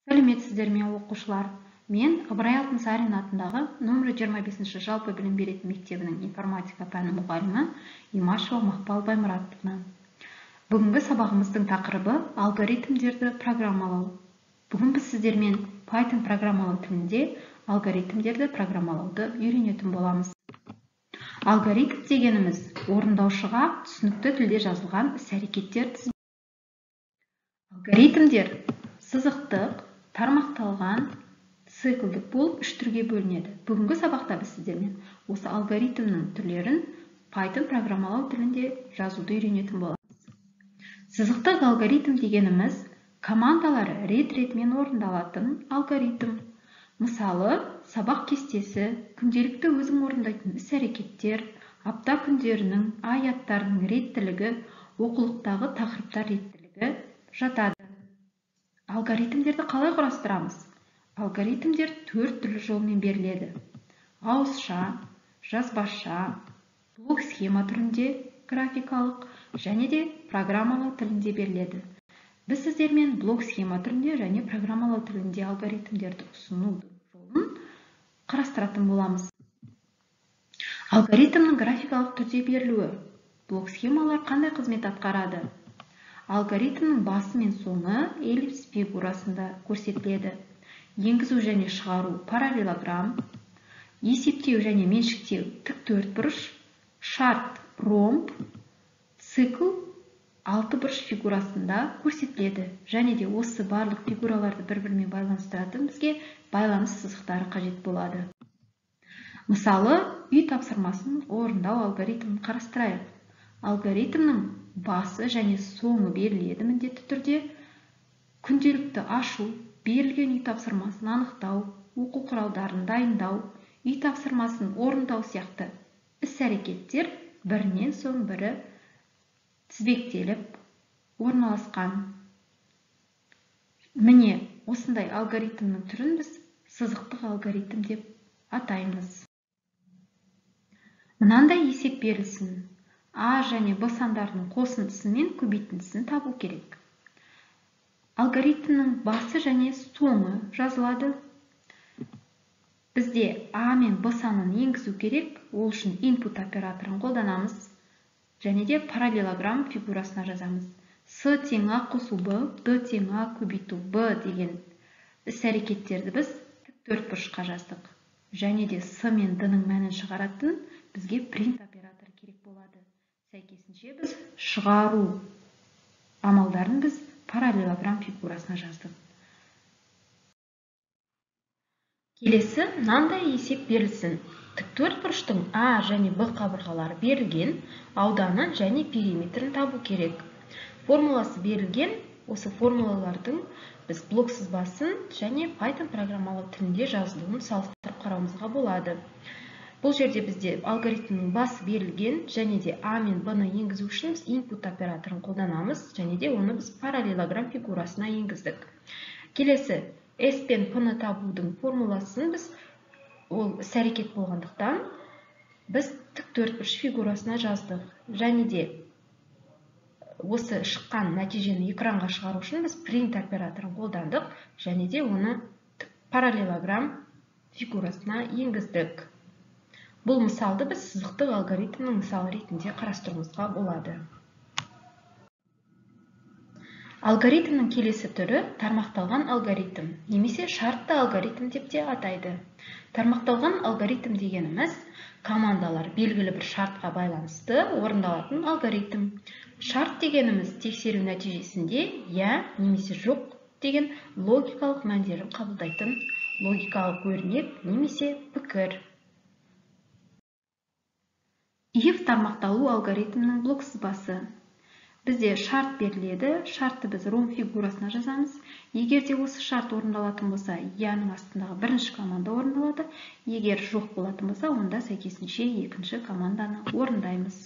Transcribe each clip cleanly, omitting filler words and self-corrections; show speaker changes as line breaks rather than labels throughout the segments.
Сәлеметсіздер ме, оқушылар? Мен Ыбырай Алтынсарин атындағы нөмірі 25-ші жалпы білім беретін мектебінің информатика пәні мұғалімі Имашева Мақпал Баймұратовна. Бүгінгі сабағымыздың тақырыбы алгоритмдерді программалау. Бүгін біз сіздермен Python программалау тілінде алгоритмдерді программалауды үйренетін боламыз. Алгоритм дегеніміз орындаушыға түсінікті тілде жазылған іс-әрекеттер тізбегі. Алгоритмдер сызықтық, тармақталған, циклдік болып үш түрге бөлінеді. Бүгінгі сабақта біз сіздермен осы алгоритмнің түрлерін Python программалау тілінде жазуды үйренетін боламыз. Сызықтық алгоритм дегеніміз командалары рет-ретімен орындалатын алгоритм. Мысалы, сабақ кестесі, күнделікті өзің орындайтын іс-әрекеттер, апта күндерінің, ай аттарының реттілігі, оқулықтағы тақырыптар реттілігі жатады. Алгоритмдерді қалай құрастырамыз? Алгоритмдер төрт түрлі жолмен беріледі. Ауызша, жазбаша, блок схема түрінде графикалық және де программалау тілінде беріледі. Біз сіздермен блок схема түрінде және программалау тілінде алгоритмдерді ұсыну жолын қарастыратын боламыз. Алгоритмнің графикалық түрде берілуі. Блок схемалар қандай қызмет атқарады? Алгоритмнің басы мен соңы эллипс фигурасында көрсетіледі. Енгізу және шығару параллелограмм, есептеу және меншіктеу тік төртбұрыш, шарт ромб, цикл алты бұрыш фигурасында көрсетіледі. Және де осы барлық фигураларды бір-бірімен байланыстыратын бізге байланыс сызықтары қажет болады. Мысалы, үй тапсырмасын орындау алгоритмін қарастырайық. Алгоритмнің басы және соңы беріледі міндетті түрде. Күнделікті ашу, берілген үй тапсырмасын анықтау, оқу құралдарын дайындау, үй тапсырмасын орындау сияқты іс-әрекеттер бірінен соң бірі тізбектеліп орналасқан. Міне, осындай алгоритмнің түрін біз сызықтық алгоритм деп атаймыз. Мынандай есеп берілсін. А және Б сандарының қосындысы мен көбейтіндісін табу керек. Алгоритмнің басы және соңы жазылады. Бізде А мен Б санын енгізу керек, ол үшін input операторын қолданамыз. Және де параллелограмм фигурасына жазамыз. С тең А қосу Б, Д тең А көбейту Б деген іс-әрекеттерді біз тік төртбұрышқа жаздық. Және де С мен Д-ның мәнін шығаратын бізге print операторы керек болады. Сәйкесінше біз шығару амалдарын біз параллелограмм фигурасына жаздық. Келесі мынандай есеп берілсін. Тік төртбұрыштың А және Б қабырғалары берілген, ауданын және периметрін табу керек. Формуласы берілген, осы формулалардың біз блок сызбасын және Python программалау тілінде жазылуын салыстырып қарауымызға болады. Бұл жерде бізде алгоритмнің басы берілген және де А мен Б-ны енгізу үшін біз input операторын қолданамыз және де оны біз параллелограмм фигурасына енгіздік. Келесі S пен P-ны табудың формуласын біз ол іс-әрекет болғандықтан біз тік төртбұрыш фигурасына жаздық. Және де осы шыққан нәтижені экранға шығару үшін біз print операторын қолдандық және де оны параллелограмм фигурасына енгіздік. Бұл мысалды біз сызықтық алгоритмнің мысалы ретінде қарастыруымызға болады. Алгоритмнің келесі түрі тармақталған алгоритм немесе шартты алгоритм деп те атайды. Тармақталған алгоритм дегеніміз командалар белгілі бір шартқа байланысты орындалатын алгоритм. Шарт дегеніміз тексеру нәтижесінде я немесе жоқ деген логикалық мәндерін қабылдайтын логикалық өрнек немесе пікір. If тармақталу алгоритмінің блок сызбасы. Бізде шарт беріледі, шартты біз ромб фигурасына жазамыз. Егер де осы шарт орындалатын болса, я-ның астындағы бірінші команда орындалады. Егер жоқ болатын болса, онда сәйкесінше екінші команданы орындаймыз.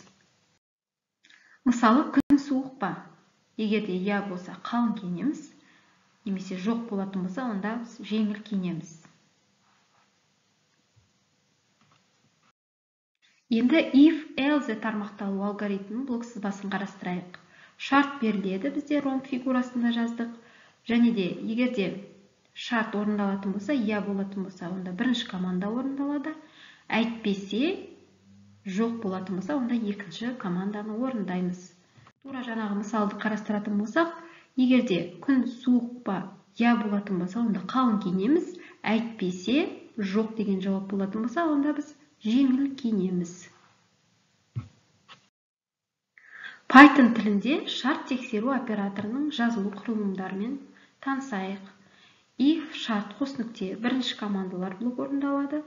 Мысалы, күн суық па? Егер де я болса, қалың киінеміз, немесе жоқ болатын болса, онда біз жеңіл киінеміз. Енді if else тармақталу алгоритмінің блок сызбасын қарастырайық. Шарт беріледі, бізде ромб фигурасында жаздық. Және де егер де Шарт орындалатын болса, иә болатын болса, онда бірінші команда орындалады. Әйтпесе жоқ болатын болса, онда екінші команданы орындаймыз. Тура жаңағы мысалды қарастыратын болсақ, егер де күн суық па, иә болатын болса, онда қалың киінеміз. Әйтпесе жоқ деген жауап болатын болса, онда біз жеңіл киінеміз. Python тілінде шарт тексеру операторының жазылу құрылымдарымен танысайық. If шарт қос нүкте бірінші командалар блогы орындалады.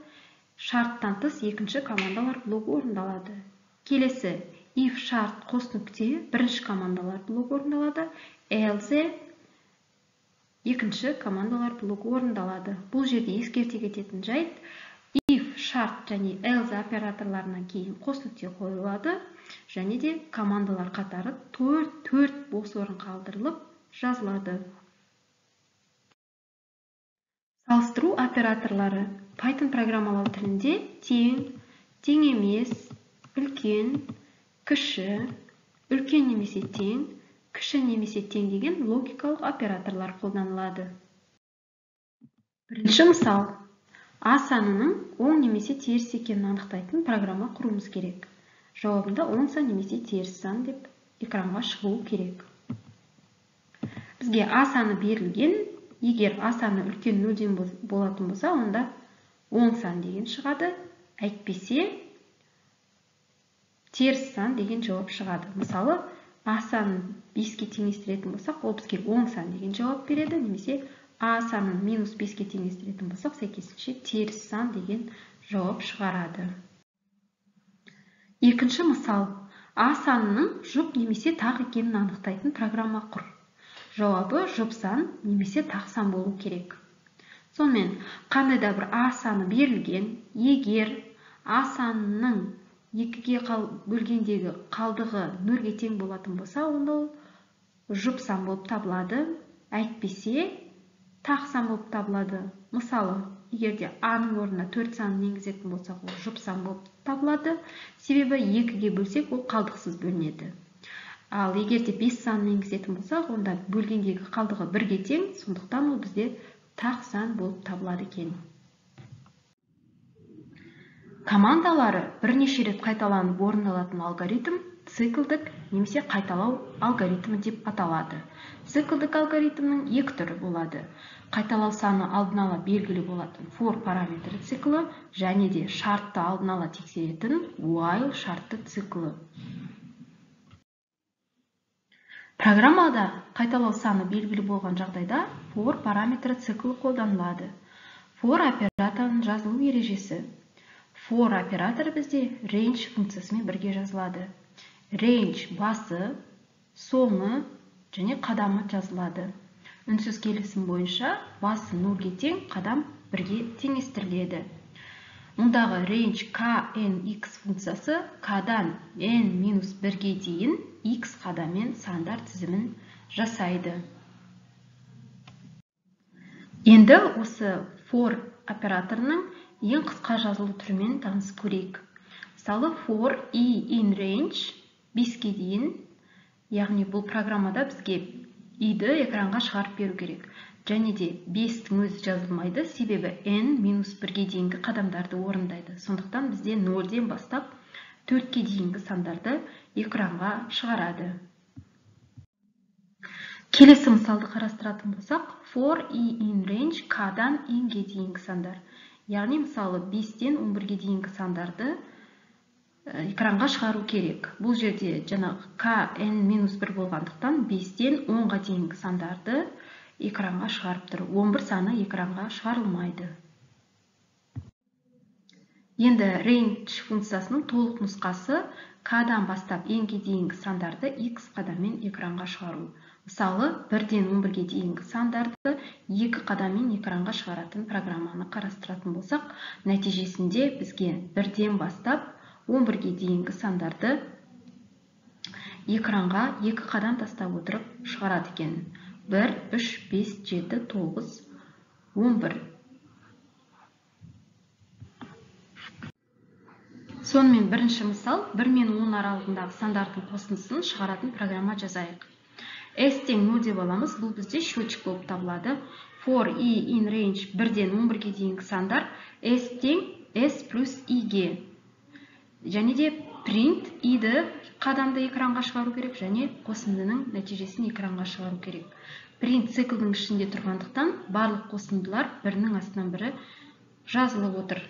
Шарттан тыс екінші командалар блогы орындалады. Келесі if шарт қос нүкте бірінші командалар блогы орындалады. Else екінші командалар блогы орындалады. Бұл жерде ескерте кететін жайт, if шарт және else операторларынан кейін қос нүкте қойылады және де командалар қатары 4 бос орын қалдырылып жазылады. Салыстыру операторлары Python программалау тілінде тең, тең емес, үлкен, кіші, үлкен немесе тең, кіші немесе тең деген логикалық операторлар қолданылады. Бірінші мысал. А санының оң немесе теріс екенін анықтайтын программа құруымыз керек. Жауабында оң сан немесе теріс сан деп экранға шығуы керек. Бізге А саны берілген. Егер А саны үлкен нөлден болатын болса, онда оң сан деген шығады. Әйтпесе теріс сан деген жауап шығады. Мысалы, А санын 5-ке теңестіретін болсақ, ол бізге оң сан деген жауап береді, немесе А санын минус 5-ке теңестіретін болсақ, сәйкесінше теріс сан деген жауап шығарады. Екінші мысал. А санының жұп немесе тақ екенін анықтайтын программа құр. Жауабы жұп сан немесе тақ сан болу керек. Сонымен, қандай да бір А саны берілген, егер А санының 2-ге бөлгендегі қалдығы 0-ге тең болатын болса, онда ол жұп сан болып табылады. Әйтпесе тақ сан болып табылады. Мысалы, егер де А-ның орнына 4 санын енгізетін болсақ, ол жұп сан болып табылады. Себебі 2-ге бөлсек, ол қалдықсыз бөлінеді. Ал егер де 5 санын енгізетін болсақ, онда бөлгендегі қалдығы 1-ге тең, сондықтан ол бізде тақ сан болып табылады екен. Командалары бірнеше рет қайталанып орындалатын алгоритм циклдік немесе қайталау алгоритмі деп аталады. Циклдік алгоритмнің екі түрі болады. Қайталау саны алдын ала белгілі болатын for параметрі циклі және де шартты алдын ала тексеретін while шартты циклі. Программада қайталау саны белгілі болған жағдайда for параметрі циклі қолданылады. For операторының жазылу ережесі. For операторы бізде range функциясымен бірге жазылады. Range басы, соңы және қадамы жазылады. Үнсіз келісім бойынша басы 0-ге тең, қадам 1-ге теңестіріледі. Мұндағы range k n x функциясы k-дан n-1-ге дейін x қадаммен сандар тізімін жасайды. Енді осы for операторының ең қысқа жазылу түрімен танысып көрейік. Мысалы, for i in range 5-ке дейін, яғни бұл программада бізге i-ді экранға шығарып беру керек. Және де 5-тің өзі жазылмайды, себебі n-1-ге дейінгі қадамдарды орындайды. Сондықтан бізде 0-ден бастап 4-ке дейінгі сандарды экранға шығарады. Келесі мысалды қарастыратын болсақ, for i in range k-дан n-ге дейінгі сандар. Яғни, мысалы, 5-тен 11-ге дейінгі сандарды экранға шығару керек. Бұл жерде жаңағы k n-1 болғандықтан 5-тен 10-ға дейінгі сандарды экранға шығарып тұр. 11 саны экранға шығарылмайды. Енді range функциясының толық нұсқасы k-дан бастап n-ге дейінгі сандарды x қадаммен экранға шығару. Мысалы, 1-ден 11-ге дейінгі сандарды 2 қадаммен экранға шығаратын программаны қарастыратын болсақ, нәтижесінде бізге 1-ден бастап 11-ге дейінгі сандарды экранға 2 қадам тастап отырып шығарады екен. 1, 3, 5, 7, 9, 11. Сонымен бірінші мысал 1 мен 10 аралығындағы сандардың қосындысын шығаратын программа жазайық. S тең 0 деп аламыз, бұл бізде счетчик болып табылады. For i in range 1-ден 11-ге дейінгі сандар S тең S плюс i-ге. Және де print i-ді қадамды экранға шығару керек және қосындының нәтижесін экранға шығару керек. Print циклдің ішінде тұрғандықтан барлық қосындылар бірінің астынан бірі жазылып отыр.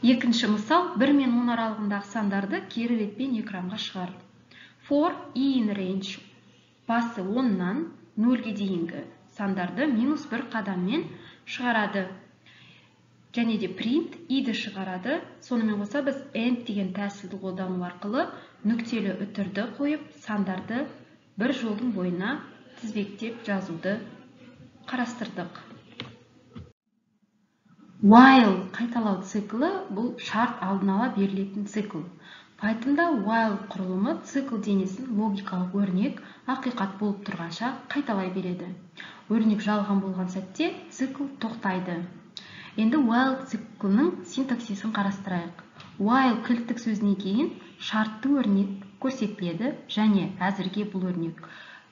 Екінші мысал, 1 мен 10 аралығындағы сандарды кері ретпен экранға шығар. For i in range басы 10-нан 0-ге дейінгі сандарды минус 1 қадаммен шығарады. Және де print i-ді шығарады. Сонымен қоса біз end деген тәсілді қолдану арқылы нүктелі үтірді қойып, сандарды бір жолдың бойына тізбектеп жазуды қарастырдық. While қайталау циклі бұл шарт алдын ала берілетін цикл. Pythonда while құрылымы цикл денесін логикалық өрнек ақиқат болып тұрғанша қайталай береді. Өрнек жалған болған сәтте цикл тоқтайды. Енді while циклінің синтаксисін қарастырайық. While кілттік сөзінен кейін шартты өрнек көрсетіледі және әзірге бұл өрнек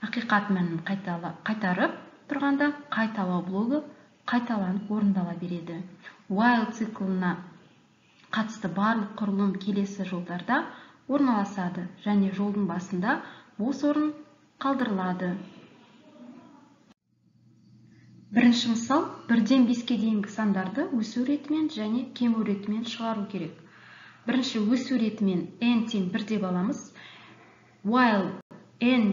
ақиқат мәнін қайтарып тұрғанда қайталау блогы қайталанып орындала береді. While циклына қатысты барлық құрылым келесі жолдарда орналасады және жолдың басында бос орын қалдырылады. Бірінші мысал, 1-ден 5-ке дейінгі сандарды өсу ретімен және кему ретімен шығару керек. Бірінші өсу ретімен n тең 1 деп аламыз. While n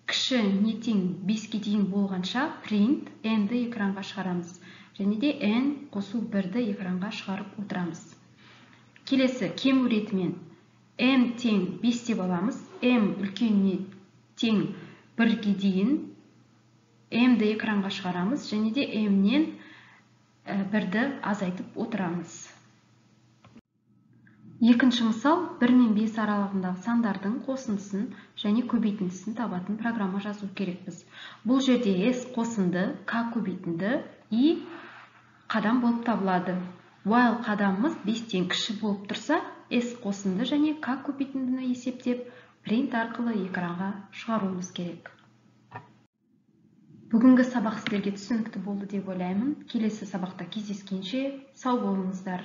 кіші не тең 5-ке дейін болғанша print n-ді экранға шығарамыз. Және де n қосу 1-ді экранға шығарып отырамыз. Келесі кему ретімен m тең 5 деп аламыз. M үлкен не тең 1-ге дейін m-ді экранға шығарамыз және де m-нен 1-ді азайтып отырамыз. Екінші мысал, 1 мен 5 аралығындағы сандардың қосындысын және көбейтіндісін табатын программа жазу керекпіз. Бұл жерде S қосынды, K көбейтінді, I қадам болып табылады. While қадамымыз 5-тен кіші болып тұрса, S қосынды және K көбейтіндіні есептеп, print арқылы экранға шығаруымыз керек. Бүгінгі сабақ сіздерге түсінікті болды деп ойлаймын. Келесі сабақта кездескенше сау болыңыздар.